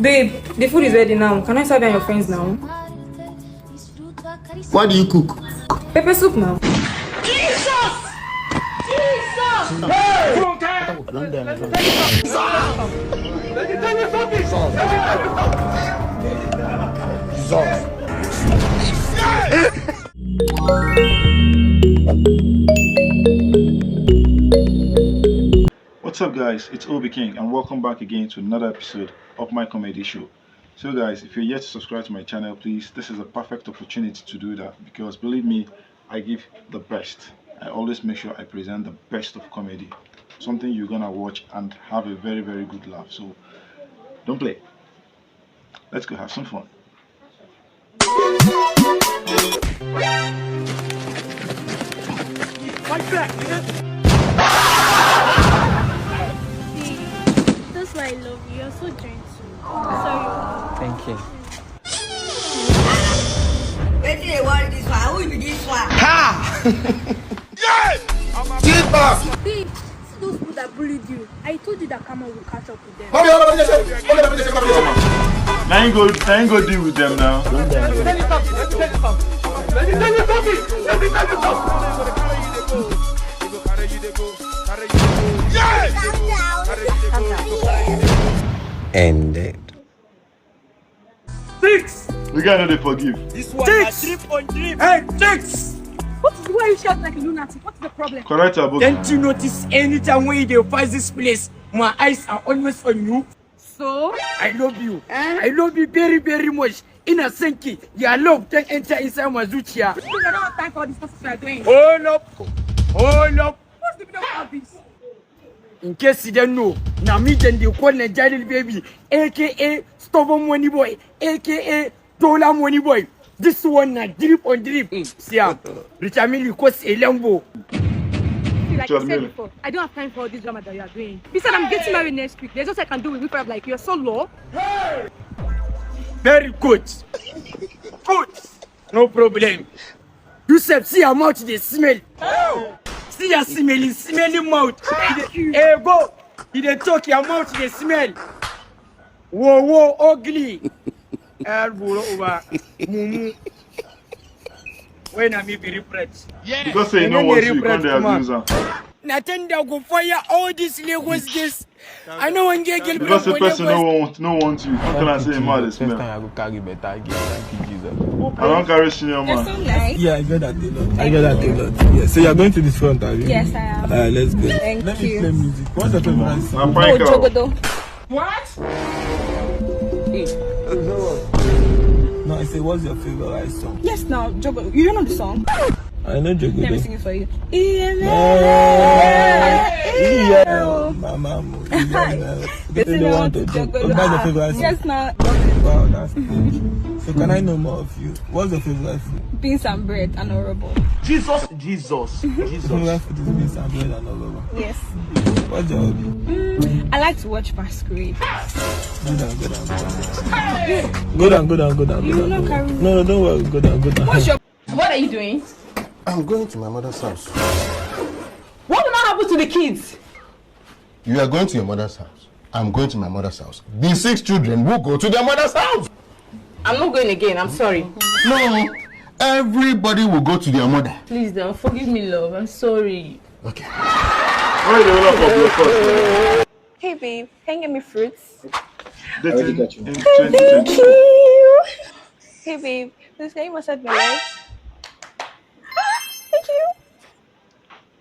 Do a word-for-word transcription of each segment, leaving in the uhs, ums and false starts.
Babe, the food is ready now. Can I serve you and your friends now? What do you cook? Pepper soup now. What's up, guys? It's Obi King, and welcome back again to another episode of my comedy show. So, guys, if you're yet to subscribe to my channel, please, this is a perfect opportunity to do that, because believe me, I give the best. I always make sure I present the best of comedy, something you're gonna watch and have a very, very good laugh. So, don't play. Let's go have some fun. That's why I love you. You're so gentle. Sorry. Thank you. Wetin dey worry this one? Who be this one? Ha! Yes! Give back! Babe, see those people that bullied you. I told you that karma will catch up with them. Now you go, now you go deal with them now. Ended. Six! The guy no dey forgive. This one na drip on drip. Hey, six! What is, why are you shouting like a lunatic? What's the problem? Correct your book. Don't you notice anytime when you dey pass this place, my eyes are always on you? So? I love you. I love you very, very much. Ina son ki, your love don enter inside my zuciya. Because I don't have time for all this nonsense you are doing. Hold up. Hold up. What's the meaning of all this? In case you don't know, na me dem dey call Nigeria baby, A K A stubborn money boy, A K A dollar money boy. This one na drip on drip. See am, Richard Millie cause a Lambo. Like I said before, I don't have time for all this drama that you are doing. Besides, I'm getting married next week. There's nothing I can do with people like you. You're so low. Very good. Good. No problem. You sef, see your mouth dey smell. See your smelly, smelly mouth. Hey, go. You dey talk, your mouth dey smell. Whoa, whoa, ugly. Elbow over. Mumu. When am I be regret? Because say you know what you come dey abuse am. Na tender go fire all this Lagos girls. I no wan get girl. Because the person no want, no want you. How can I say mad is smell? I go carry better girl. Thank you, Jesus. I don't carry senior man. Yeah, I get that a lot. I get that a lot. Yeah. So you're going to this front, are you? Yes, I am. Alright, let's go. Thank Let you. me play music. What's your favorite song? I'm fine, girl. Jogodo. What? No, I say, what's your favorite song? Yes, now Jogodo. You don't know the song? I know Jogodo. Let me sing it for you. Yeah. Mama, you don't want to do. What's your favorite song? Yes, now. Wow, that's good. So can I know more of you? What's your favorite food? Beans and bread and horrible. Jesus, Jesus, Jesus. Favorite food is beans and bread and all over. Yes. What's your hobby? Mm, I like to watch Masquerade. Go down, go down, go down. Go down, go down, go down. You go will down, not go carry down. me. No, no, don't worry. Go down, go down. What's your? What are you doing? I'm going to my mother's house. What will not happen to the kids? You are going to your mother's house. I'm going to my mother's house. The six children will go to their mother's house. I'm not going again. I'm sorry. No, everybody will go to their mother. Please, then forgive me, love. I'm sorry. Okay. Why you dey roll up for blood first? Hey babe, can you get me fruits? Dating in Thank twenty twenty-four. You. Hey babe, please can you massage my legs? Thank you.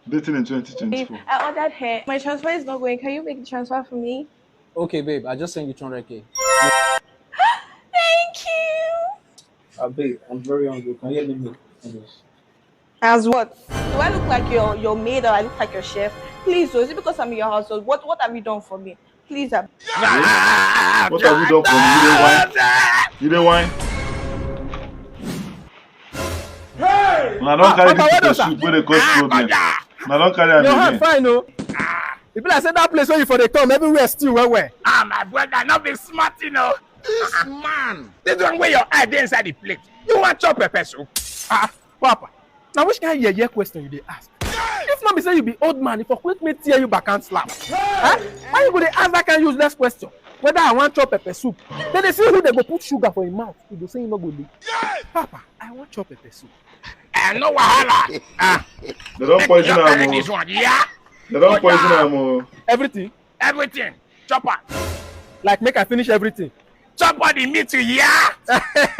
Dating in Babe, twenty twenty-four. I ordered hair. My transfer is not going. Can you make the transfer for me? Okay, babe, I just sent you two hundred K. Thank you. Uh, babe, I'm very hungry. Can you help me make this? As what? Do I look like your, your maid or I look like your chef? Please, oh, is it because I'm in your household? What what have you done for me? Please, I What have you done for me? You dey whine? You dey whine? Una don carry this pepper soup wey dey cause problem. Una don carry am again. Fine o. E be like say that place wey you for dey come, everywhere still well well. Ah, my brother, no be smart, you know. This man, this one wey your eye dey inside the plate. You wan chop pepper soup? Ah, Papa, na which kind yeye question you dey ask? If no be say you be old man, if I quick me tear you back and slap. Eh? Why you go dey ask that kind useless question? whether I wan chop pepper soup. Then they see who they go put sugar for him mouth. He go say he no go live. Papa, I wan chop pepper soup. Eh, no wahala. Ah, They don't poison you carry am. This Oh. One, yeah. They don't poison am. Oh. Everything, everything. Chop am. Like make I finish everything. Chop all the meat, you hear?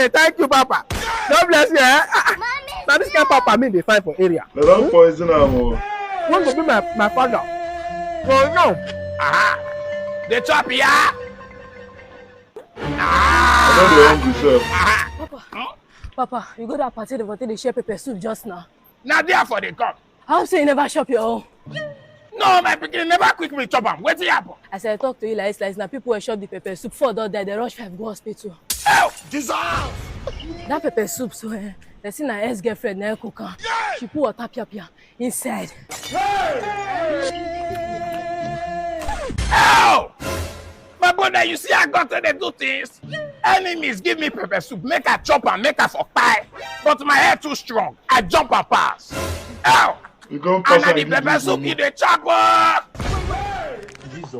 Thank you, Papa. God bless you. Eh? Ah, ah. Now this kind of Papa me dey find for area. They don't poison am. Oh. When go be my, my father? Oh no. Aha. They chop, yeah? I know they hungry, sir. Papa, you go that party they for take dey share pepper soup just now. Now therefore they come. I hope say you never chop your own. No, my pikin never quick me chop am. Wetin happen? As I talk to you like this, like this, now people wey chop the pepper soup, four don die, they rush five go hospital. Oh, Jesus! That pepper soup, so eh, they see na ex-girlfriend na cook am. She put water pia pia inside. Oh! My brother, you see how God take dey do things? Enemies give me pepper soup, make I chop am, make I for kpai. But my head too strong, I jump and pass. Oh! You don't pass And na the am. pepper soup you dey chop, oh!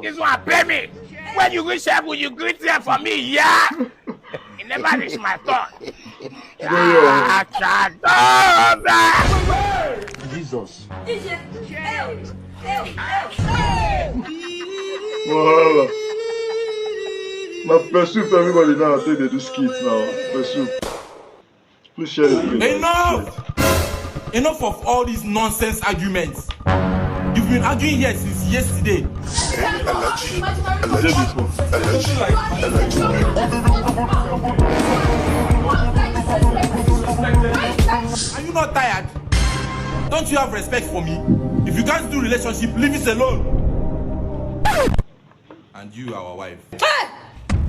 This one pay me. When you reach heaven, you greet them for me, yeah? It never reach my turn. Ah, Chadoza! Jesus. Hey, hey, hey. Wahala. Na pepper soup everybody now take dey do skits now. Pepper soup. Please share this. Video. Enough! Enough of all these nonsense arguments. You've been arguing here since yesterday. Allergy. Allergy. Allergy. Are you not tired? Don't you have respect for me? If you can't do relationship, leave it alone. And you, our wife. Hey!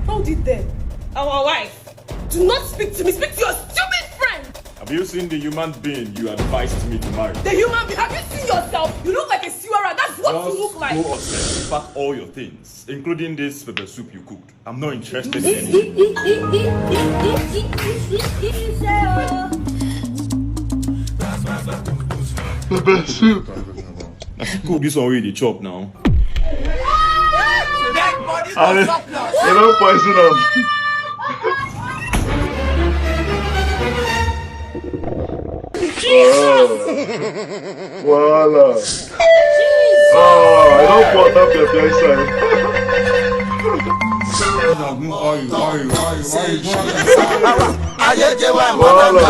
Don't did them. Our wife. Do not speak to me. Speak to your stupid friend. Have you seen the human being you advised me to marry? The human being. Have you seen yourself? You look like a sewer rat. That's what you look like. Go upstairs, pack all your things, including this pepper soup you cooked. I'm not interested in it. Pepper soup. I should cook this one wey you dey chop now. Ale, you don't poison am. Oh. Wahala. Oh, I don't put that pepper inside. Wahala.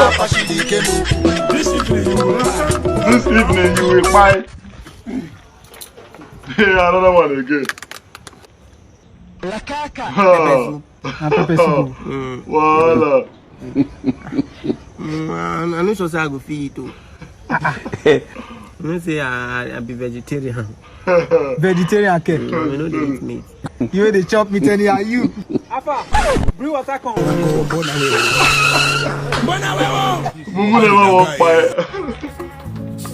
This evening you will find. Hey, another one again. Lakaka. Ah. Na pepper soup. Wahala. Mm, I no sure say I go fit eat o. You know say I, I be vegetarian. Vegetarian ke. Mm, I no dey eat meat. You wey dey chop meat anyhow, you. Afa, bring water come. Mumu never walk by.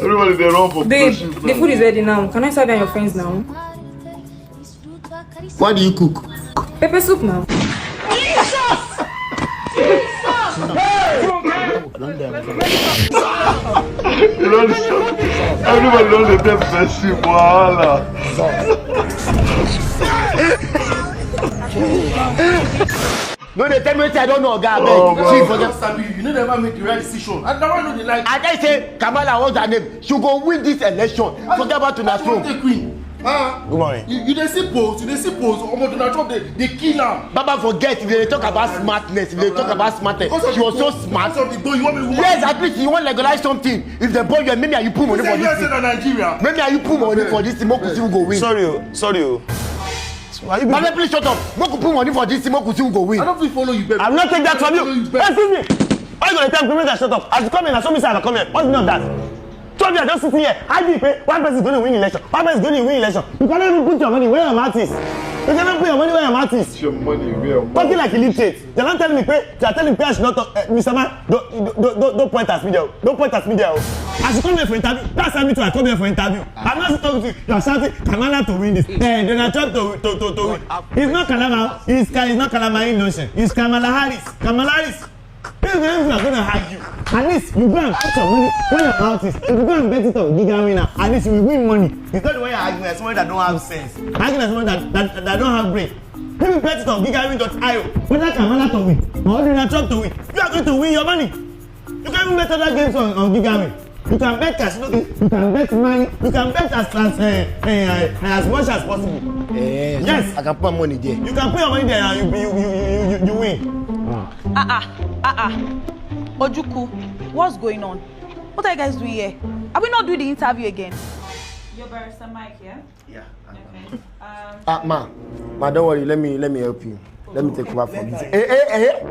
Everybody dey run for Babe, pepper soup the now. Food is ready now. Can I serve you and your friends now? What do you cook? Pepper soup now. You know, everybody don dey tell pepper soup wahala. No, they tell me wetin I don't know, oga. Oh, Abeg, boy. chief, forget. Sabi, you no never make the right decision. And that one no dey like. I tell you say Kamala, what's her name? She go win this election. Forget about Donald Trump. Trump. The queen. Ah, Good morning. You, you dey see post, you dey see post. Omo, Donald Trump dey dey kill am. Baba, forget if they talk about smartness, if they talk about smartness. She was so smart. Because of the, you want me Yes, at least you want legalize something. If they born you, maybe you put money for Say you say this na thing. Nigeria. Maybe you put money for this thing, make we see who go win. Sorry o, sorry o. Why you Baba, please shut up. Make we put money for this thing, make we see who go win. I don't fit follow you, babe. I will not take that from you. Follow you, babe. Excuse me. Why you gonna tell me make I shut up? As you come in, I saw me say I come here. What's the meaning of that? Twelve years, just sitting here. I be pay. One person is gonna win election. One person is gonna win election. You cannot even put your money where your mouth is. You cannot put your money where your mouth is. Your money, where your Talking like illiterate. They don't tell me pay. They are telling me pay. I should not talk. Uh, Mister Man, don't, don't, don't, don't point at me there. Don't point at me there. As you come here for interview, that's how me too. I come here for interview. I'm not talking to you. You are shouting Kamala to win this. Eh, Donald Trump to to to to win. It's not Kamala. It's Ka- it's not Kamala in nonsense. It's Kamala Harris. Kamala Harris. This is not gonna argue. At least you go and put your money where your mouth is. If you go and bet it on Giga winner, at least you will win money. It's not the way you argue like someone that don't have sense. Argue like someone that, that, that don't have brain. Let me bet it on gigaring dot io. Whether Kamala to win or Donald Trump to win, you are going to win your money. You can even bet other games on, on Gigaring. You can bet casino games, you can bet money, you can bet as as uh, uh, as much as possible. Eh, yes. I can put my money there. You can put your money there and you you you you, you, you win. Ah ah ah ah. Ojuku, what's going on? What are you guys doing here? Are we not doing the interview again? Your barrister Mike, yeah? Yeah. Okay. Um, ah, ma, ma, don't worry. Let me let me help you. Let me take over from this. Hey, hey, hey.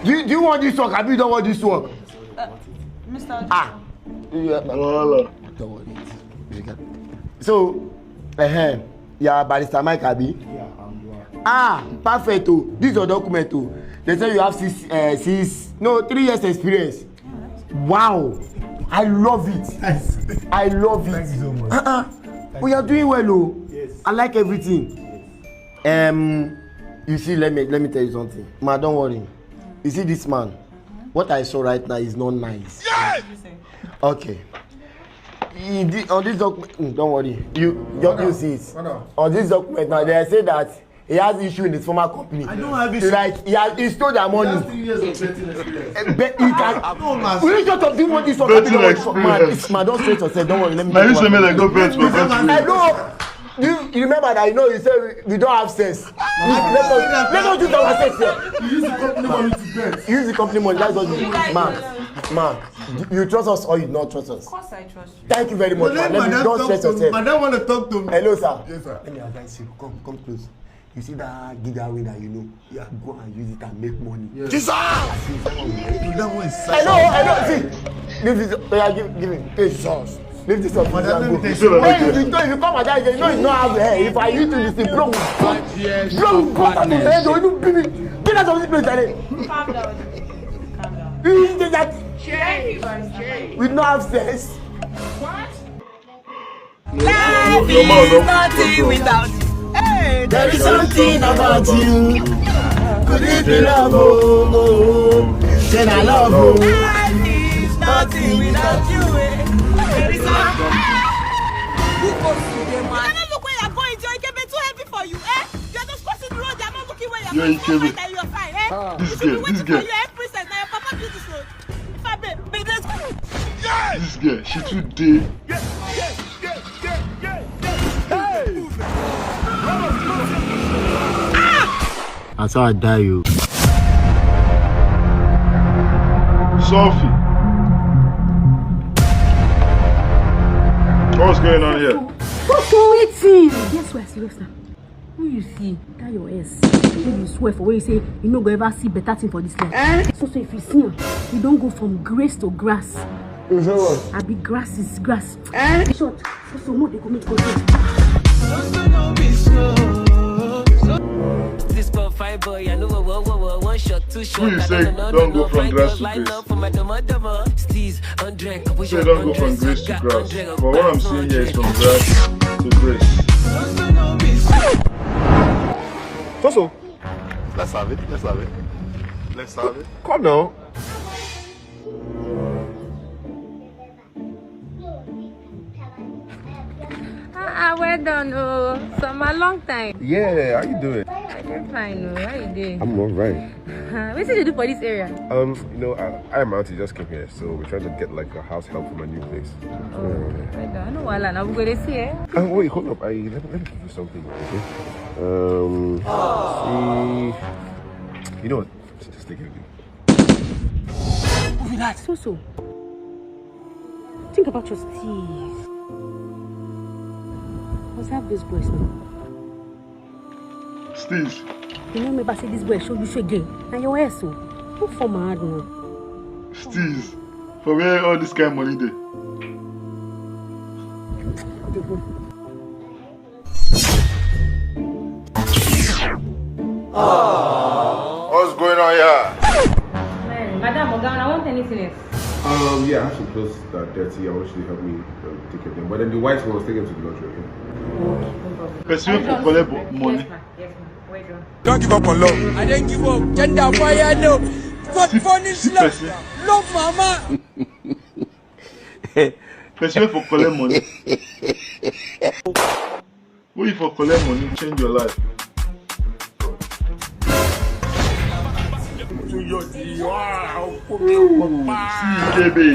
Do you, do you want this work? I don't want this work. Uh, Mister Ah. Yeah, no, no, no. Don't worry. So, uh, yeah, Barrister Mike Abi. Yeah, I'm Ah, perfect. Oh, this is your document. Oh, they say you have six, uh, six, no, three years experience. Wow, I love it. I love it. Thank you so much. Uh-uh. We are doing well, oh. Yes. I like everything. Yes. Um, you see, let me let me tell you something, ma. Don't worry. You see this man. What I saw right now is not nice. Yes. Okay. In the, on this document, mm, don't worry. You just use it. On this document now, they say that he has issue in his former company. I don't have issue. Like he has, he stole their money. He has three years of betting experience. Eh, bet he can. No, man. Will you shut up? Do you want this one? Betting experience. Man, don't stress yourself. Don't worry. Let me. Now you say me like go bet for betting. I know. Do you, you remember that you know you said we, we don't have sense. Let us let us use our sense here. You use the company money to bet. Use the company money. That's what you, man, man. You trust us or you not trust us? Of course I trust you. Thank you very much, man. Let me don't stress yourself. Madam want to talk to me. Hello, sir. Yes, sir. Let me advise you. Come, come close. You see that giga winner, you know. Yeah, go and use it and make money. Yes. Jesus! That one is hello, hello, see. Leave this. Oh, yeah, give, give him. Take Jesus. Leave this up. Madam, let me take you. When you, you come and die, you know you know how to hair. If I hit you this thing, blow, blow, blow out of the head. You beat us off this place, Charlie. Calm down. Calm down. You did that. Thank you, Barrister. We no have sense. What? Life is nothing without you. Hey, there is something about you. Could it be love? Oh, oh, oh. Then I love you. Life is nothing without you. Eh. There is something. Who goes to the man? You cannot look where you're going, Joy. It can be too heavy for you, eh? You're just crossing the road. You're not looking where you're going. You're fine, eh? Ah. You should be waiting for your head princess. Now your papa do this road. This girl, she too dey. That's how I die, you. Sophie, what's going on here? What's going on? Guess what? Serious now. Who you see? That your ass. Wey you swear for, wey you say you no go ever see better thing for this life. Eh? So, so if you see am, you don go from grace to grass. You say what? Abi grass is grass. Eh? In short, so, so more dey go make go. This poor fine boy, I know what, what, what, what, one shot, two shot. Who you say don go from grass to grace? Say don go from grace to grass. But what I'm seeing here is from grass to grace. Toso. Let's have it. Let's have it. Let's have it. Come now. Ah, ah, well done, oh. Some a long time. Yeah, how you doing? I dey fine, oh. How you doing? I'm all right. Wetin you dey do for this area? Um, you know, I, I am out. I just came here, so we're trying to get like a house help for my new place. Oh, well done. No wahala. Now we go dey see, eh? Uh, wait, hold up. I let me, let me give you something, okay? Um, see, you know what? Just take it with you. Who be that? So so. Think about your steez. Observe those boys now. Steez. You know, remember say this boy show you show again. And your ass, oh. Who for my hand now? Steez. For where all this kind of money dey? They go. What's going on here? Man, madam, oga, I want anything else. Um, yeah, I have some clothes that are dirty. I want you to help me um, take care of them. But then the white ones, take them to the laundry, okay? Person wey for collect bo- money. Yes, ma. Yes, ma. Well done. Don't give up on love. I don't give up. Gender fire no. God punish love. Love mama. Person wey for collect money. Who you for collect money, change your life. Yo, yo, ah, o kò mi o kò pa. Baby.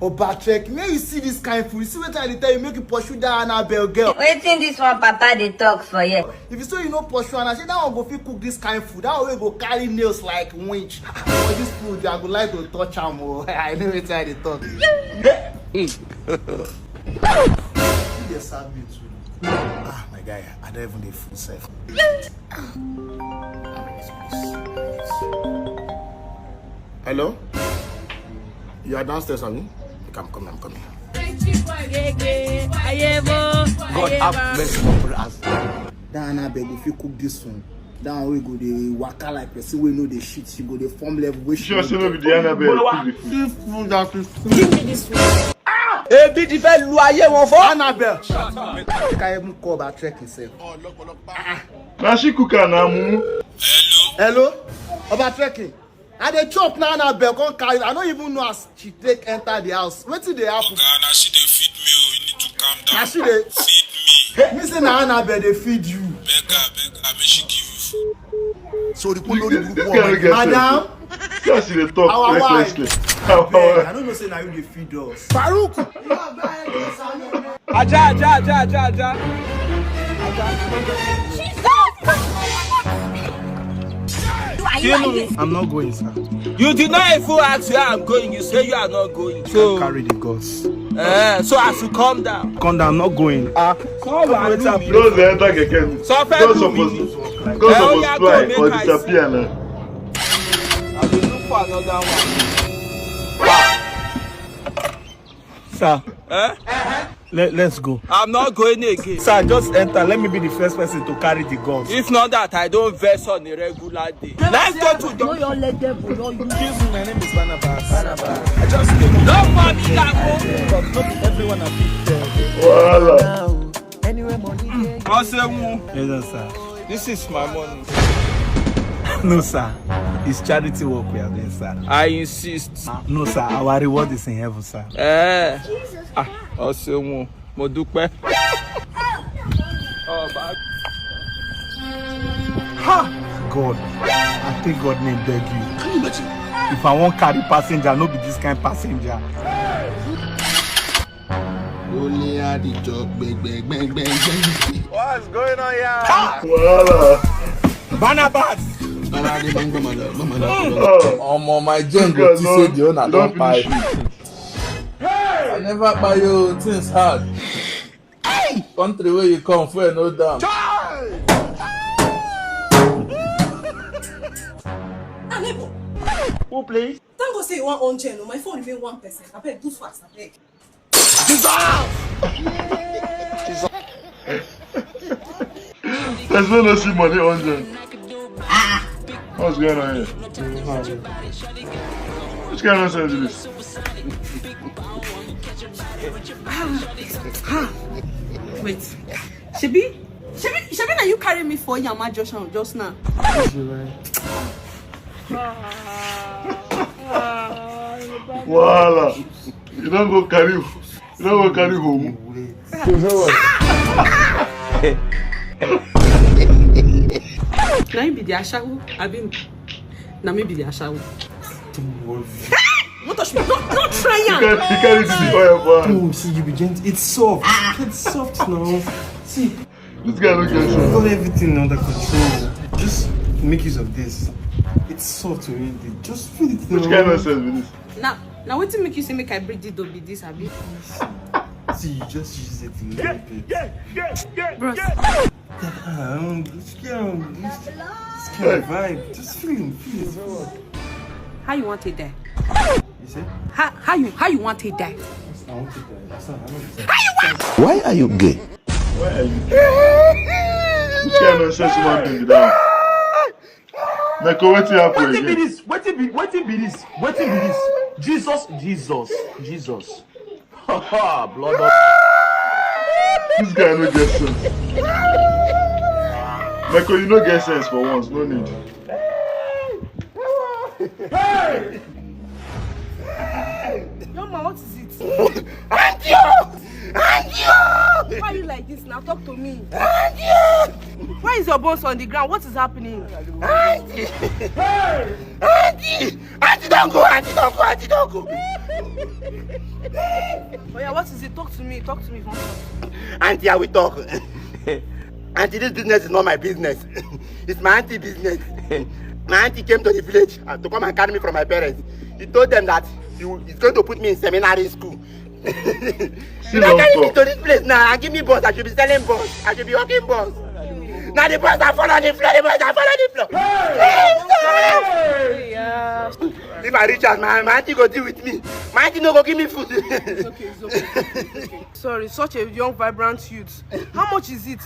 Obatrek, make you see this kind food. You see wetin I dey tell you, make you pursue that Annabelle girl. Wetin this one papa dey talk for here? If you say you no pursue am, I say that one go fit cook this kind food. That one wey go carry nails like winch. For this food, I go like to touch am o. I know wetin I dey talk. You dey serve me too. Ah, my guy, I don't even dey full self. Hello? You are downstairs, abi? Come, come, I'm coming. God have mercy upon us. That Annabelle go fit cook this one. That one wey go dey waka like person wey no dey shit. She go dey form level wey she Sure, say no be the Annabelle cook the food. This food that is Give me this one. Ebi ti fẹ́ lu ayé wọn fọ́. Annabelle. Make I even call Obatrek himself. Na she cook am na mumu. Hello? Obatrek. I dey chop now, Annabelle come carry. I no even know as she take enter the house. Wetin dey happen? Oga, na she dey feed me o. You need to calm down. Na she dey Feed me. Me say na Annabelle dey feed you. Beg her, beg her, make she give you food. So the people know the This group guy no get sense. Madam, See as she dey talk Our wife. recklessly. Our Beg, I wife. no know say na you dey feed us. Farouk. Ajá, ajá, ajá, ajá, ajá. Are you, are you? I'm not going, sir. You did not even ask where I'm going. You say you are not going. So, Carry the gods. eh, so as you come down. Come down, I'm not going. Ah, So what? Those dey enter keke. So God fẹ́ suppose do me. God Eh, suppose oya, fly come make or I disappear na. I will look for another one. Sir, Eh? let, let's go. I'm not going again. Sir, just enter. Let me be the first person to carry the gods. If not that, I don't vex on a regular day. Let's go to No, the your leg devil, no, you. Excuse me, my name is Barnabas. I just came No money that but not everyone I fit tell. Wahala. Ọsẹ wọn. Yes, sir. This is my money. No, sir. It's charity work we are doing, sir. I insist. No, sir. Our reward is in heaven, sir. Eh. Ah, ọsẹ wọn. Mo dúpẹ́. Ọba. Ha! God, I take God name beg you. Can you imagine? If I wan carry passenger, no be this kind passenger. Only I dey talk beg beg beg beg beg. What's going on here? Wahala. Barnabas! Baba dey bang bang bang bang. Omo, my gen go think say the owner don kpai. I never kpai you, things hard. Country where you come, fuel no down. Ah, neighbor. Who please? Thank God say you wan on chain o. My phone remain one percent. Abeg, do fast, abeg. There's no no see money on there. What's going on here? Which kind of nonsense is this? Wait. Shebi, shebi, shebi na you carry me for Yama Junction just now. Wahala. You don go carry, you don go carry home. Na him be the ashawo, abi na me be the ashawo. Don't touch me. Don't, don't try You am. carry, you carry the oil for her. Oh, see, you be gentle. It's soft. It's soft now. See, This guy no get sense. got everything under control. Just make use of this. It's soft already. Just feel it now. Which kind of nonsense be this? Now, now wetin make you say make I break the door be this, abi? See, you just use it a little bit. Bros, Um, this girl, this, this girl vibe. Just feel it, feel it. How you want to die? You see? How, how you, how you want to die? I want to die. That's not, I want to die. Why are you gay? Why are you? Which kind of nonsense woman being be that? Neko, wetin happen Wetin be again? This? Wetin be wetin be this? Wetin be this? Jesus, Jesus, Jesus. Blood of This guy no get sense. Neko, you no get sense for once, no need. Your man, what is it? Why are you like this now? Talk to me. Why is your bones on the ground? What is happening? Auntie! Auntie! Auntie, don't go! Auntie, don't go! Auntie, don't go! Oh yeah, what is it? Talk to me. Talk to me. If you want to talk. Auntie, I will talk. Auntie, this business is not my business. It's my auntie business. My auntie came to the village uh, to come and carry me from my parents. He told them that he, he's going to put me in seminary school. He now carry me to this place now and give me boss. I should be selling boss. I should be working boss. Now the boss are falling on the floor. The boss are falling on the floor. Hey! If I reach out, my, my auntie go deal with me. My auntie no go give me food. It's okay, it's okay. It's okay. Sorry, such a young, vibrant youth. How much is it?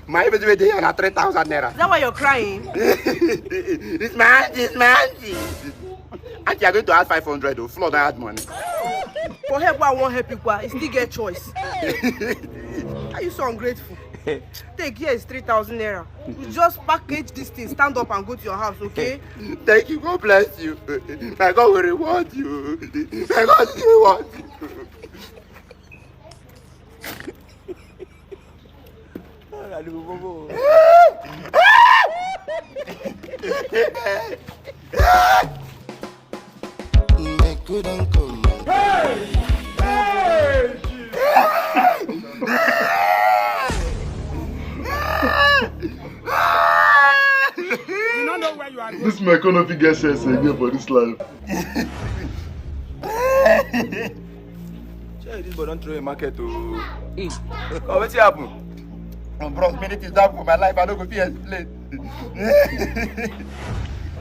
My baby wey dey here na three thousand naira. Is that why you're crying? It's my auntie, it's my auntie. Auntie, you are going to add five hundred o. Floor don add money. For help, I won't help you, kwa. You still get choice. Are you so ungrateful? Take, here is three thousand naira. You just package this thing, stand up and go to your house, okay? Thank you, God bless you. My God will reward you. My God will reward you. You don't know where you are going. This man cannot fit get sense again for this life. Shey this boy don throw a market o. Oh, wetin happen? Oh, bros, many things happen for my life. I no go fit explain.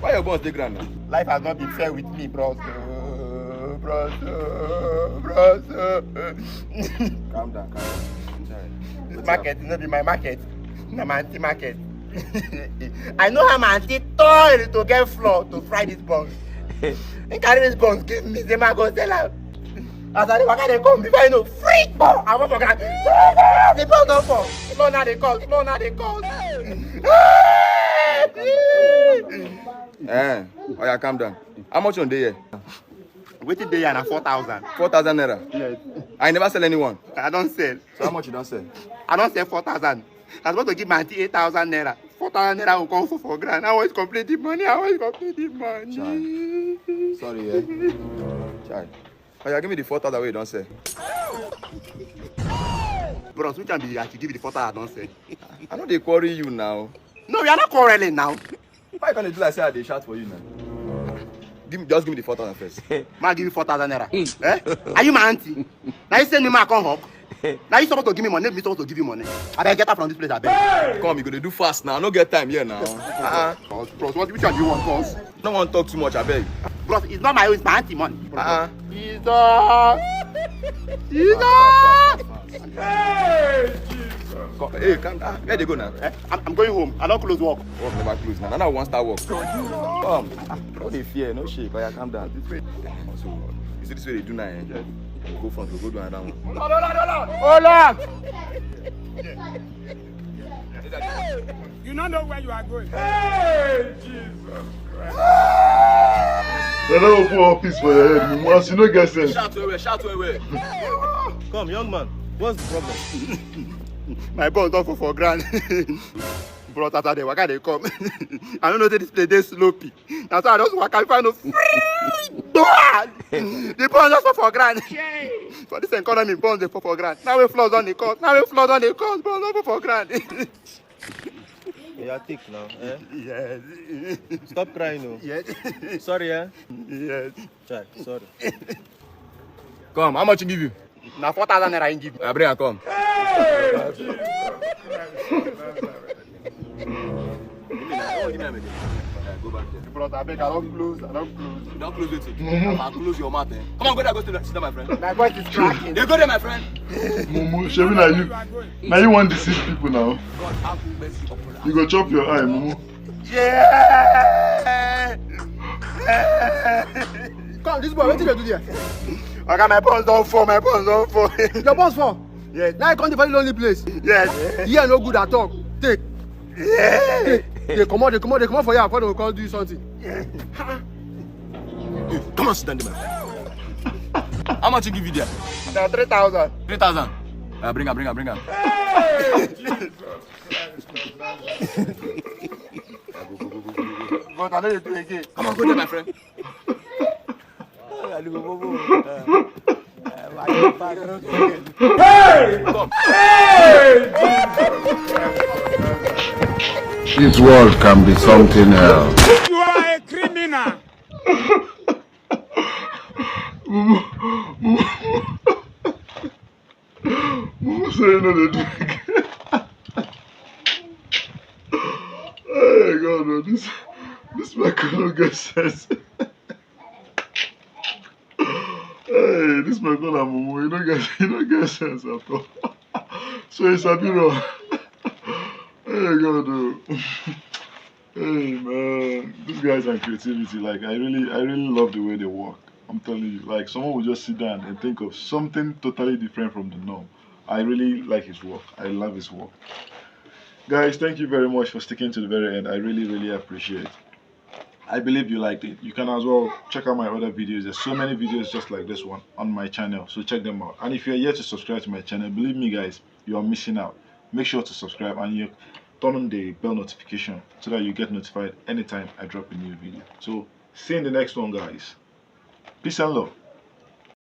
Why your boss dey ground now? Life has not been fair with me, bros. Oh, bros. Oh, bros. Oh. Calm down, calm down. This market no be my market. Na my aunty market. I know how my aunty toil to get flour to fry this buns. He carry this buns give me, say, "Ma, go sell am." As I dey waka dey come, before you know, freak ball. I wan forget. The ball don fall. Flour now dey cost. Flour now dey cost. Eh, oya, calm down. How much on dey here? Wetin dey here na four thousand. Four thousand naira? Yes. I never sell anyone. I don sell. So how much you don sell? I don sell four thousand. I suppose to give my aunty eight thousand naira. Four thousand naira go come fall for ground. I wan complete the money. I wan complete the money. Chai. Sorry, eh? Chai. Oya, give me the four thousand wey you don sell. Bros, which one be I should give you the four thousand I don sell? I no dey quarrel you now. No, we are not quarreling now. Why you gonna do like say I dey shout for you now? Give me, just give me the four thousand first. Ma, give you four thousand naira. Eh? Are you my auntie? Now you send me, ma, come hawk. Now you supposed to give me money, me supposed to give you money. Abeg, get out from this place, abeg. Come, you go dey do fast now. I no get time here now. Uh-uh. Bros, bros, what, which one do you want, bros? No wan talk too much, abeg. Bros, it's not my own, it's my auntie money. Uh-uh. Jesus! Jesus! Hey, Jesus! Come, hey, calm down. Where dey go now? Eh? I'm, I'm going home. I don close work. Work never close now. Now I wan start work. Come. Ah, no dey fear, no shake. Oya, calm down. This way. So, you see this way dey do now, eh? Yes. We go front, we go do another one. Hold on, hold on, hold on. Hold on. You no know where you are going. Hey, Jesus Christ. They don't open office for your head, mumu. As you no get sense. Shout well, well, shout well, well. Come, young man, what's the problem? My ball don fall for ground. Bros, as I dey waka dey come, I no know say this place dey slopey. Na so I just waka, if I no free, the ball just fall for ground. For this economy, balls dey fall for ground. Now wey floors don dey cost, now wey floors don dey cost, balls don fall for ground. Yeah, take now. Eh? Yes. Stop crying, oh. Yes. Sorry, eh? Yes. Chai, sorry. Come, how much he give you? Na four thousand naira he give me. I bring am come. Give me now. Give me am again. Eh, go back there. Bros, abeg, I don close. I don close. You don close wetin? I close your mouth, eh? Come on, go there, go sit down, sit down, my friend. My voice is cracking. Dey go there, my friend. Mumu, shebi na you. Na you wan deceive people now. God have mercy upon us. You go chop your eye, mumu. Yeah. Come, this boy, wetin you dey do there? Oga, my balls don fall, my balls don fall. Your balls fall? Yes. Now you come to very lonely place. Yes. Here no good at all. Take. Yeah. Take. Dey comot, dey comot, dey comot for here before dem go come do you something. Yeah. Ha. Come on, sit down there, my friend. How much he give you there? Na three thousand. Three thousand. Uh, bring am, bring am, bring am. But I no dey do again. Come on, go there, my friend. This world can be something else. You are a criminal. Mumu say no dey drink. Hey God, no, this this my no get sense. Hey, this my na Mumu, you no get you no get sense at all. So it's a mirror. Hey God, oh. Hey man, these guys and creativity, like I really, I really love the way they work. I'm telling you, like someone will just sit down and think of something totally different from the norm. I really like his work. I love his work. Guys, thank you very much for sticking to the very end. I really, really appreciate it. I believe you liked it. You can as well check out my other videos. There's so many videos just like this one on my channel. So check them out. And if you're yet to subscribe to my channel, believe me, guys, you are missing out. Make sure to subscribe and you turn on the bell notification so that you get notified anytime I drop a new video. So see you in the next one, guys. Peace and love.